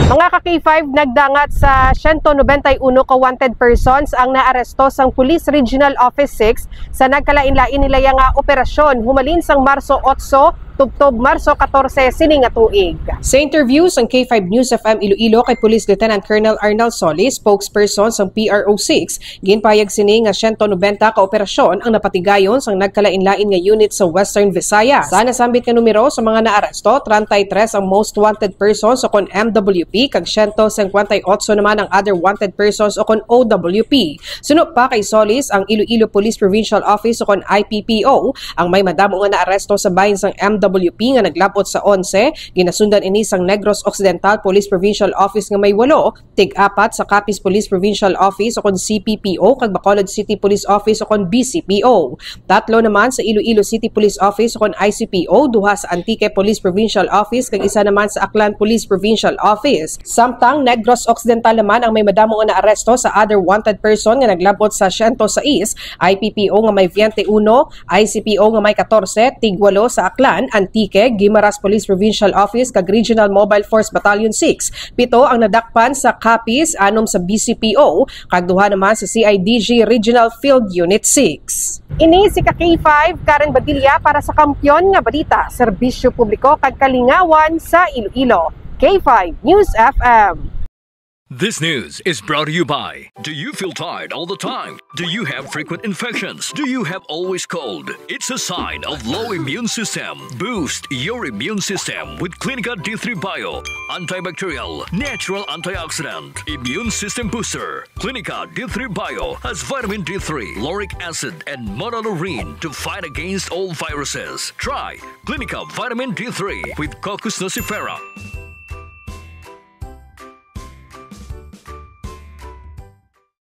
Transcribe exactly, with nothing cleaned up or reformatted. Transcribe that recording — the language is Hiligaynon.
Mga ka K five, nagdangat sa siyento nobenta y uno ka wanted persons ang naaresto sang Police Regional Office six sa nagkalain-lain nila nga operasyon humalin sang Marso otso tubtob Marso katorse sini nga tuig. Sa interview sang K five News F M Iloilo kay Police Lieutenant Colonel Arnel Solis, spokesperson sang P R O six, ginpahayag sini nga siyento nobenta ka operasyon ang napatigayon sang nagkalain-lain nga unit sa Western Visayas. Sa nasambit nga numero sa mga naaresto, treinta y tres ang most wanted persons o kon M W P kag siyento singkwenta y otso naman ang other wanted persons o kon O W P. Suno pa kay Solis, ang Iloilo Police Provincial Office o kon I P P O ang may madamo nga naaresto sa bahin sang M W P nga naglab-ot sa onse. Ginasundan ini sang Negros Occidental Police Provincial Office nga may walo, tig-apat sa Capiz Police Provincial Office o kon C P P O kag Bacolod City Police Office o kon B C P O. Tatlo naman sa Iloilo City Police Office o kon I C P O, duha sa Antique Police Provincial Office kag isa naman sa Aklan Police Provincial Office. Samtang Negros Occidental naman ang may madamo nga naaresto sa other wanted person nga naglab-ot sa siyento sais, I P P O nga may twenty-one, I C P O nga may katorse, tig-walo sa Aklan, Antique, Guimaras Police Provincial Office kag Regional Mobile Force Battalion six. Pito ang nadakpan sa Capiz, anom sa B C P O, kag duha naman sa C I D G Regional Field Unit six. Ini si ka K five, Karen Badilla para sa Kampiyon nga Balita, Serbisyo Publiko kag Kalingawan sa Iloilo. K five News F M. This news is brought to you by. Do you feel tired all the time? Do you have frequent infections? Do you have always cold? It's a sign of low immune system. Boost your immune system with Clinica D three Bio. Antibacterial, natural antioxidant, immune system booster. Clinica D three Bio has vitamin D three, lauric acid, and monolaurin to fight against all viruses. Try Clinica Vitamin D three with Cocos nucifera.